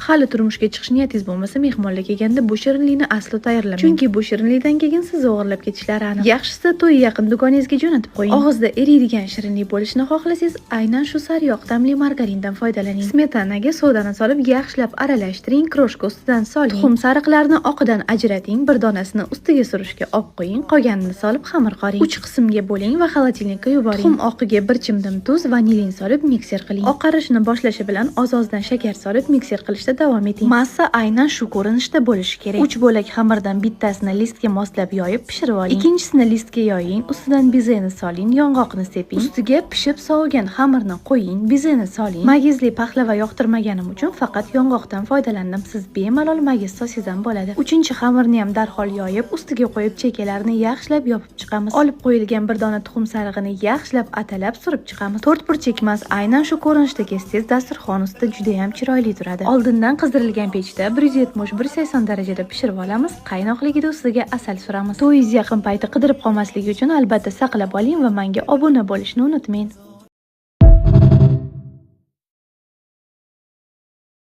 Hali turmushga chiqish niyatingiz bo'lmasa, mehmonlar kelganda bu shirinlikni aslo tayyorlamang. Chunki bu shirinlikdan keyin sizni o'g'irlab ketishlari aniq. Yaxshisi, to'yi yaqin do'koningizga jo'natib qo'ying. Og'izda eriydigan shirinlik bo'lishini xohlasangiz, aynan shu sariyog' ta'mli margarindan foydalaning. Smetanaga sodani solib yaxshilab aralashtiring, крошка ustidan soling. Tuxum sariqlarni oqidan ajrating, bir donasini ustiga surishga olib qo'ying, qolganini solib xamir qoring. 3 qismga bo'ling va холодильник ka yuboring. Tuxum oqiga bir chimdim tuz, vanilin solib mikser qiling. Oqarishni boshlashi bilan oz-ozdan shakar solib mikser qilishda davom eting. Massa aynan shu ko'rinishda bo'lishi kerak. 3 bo'lak xamirdan bittasini listga moslab yoyib pishirib oling. Ikkinchisini listga yoying, ustidan bezeni soling, yong'oqni seping. Ustiga pishib sovigan xamirni qo'ying, bezeni soling. Magizli paxlava yoqtirmaganim uchun faqat yong'oqdan foydalandim. Siz bemalol magiz solsangiz ham bo'ladi. Uchinchi xamirni ham darhol yoyib, ustiga qo'yib chekkalarini yaxshilab yopib chiqamiz. Olib qo'yilgan bir dona tuxum sarig'ini yaxshilab atalab surib chiqamiz. To'rtburchak emas, aynan shu ko'rinishda kessangiz dasturxon ustida juda ham chiroyli turadi. Oldindan qizdirilgan pechda 170-180 darajada pishirib olamiz. Qaynoqligida ustiga asal suramiz. To'yingiz yaqin payti qidirib qolmasligi uchun albatta saqlab oling va menga obuna bo'lishni unutmang.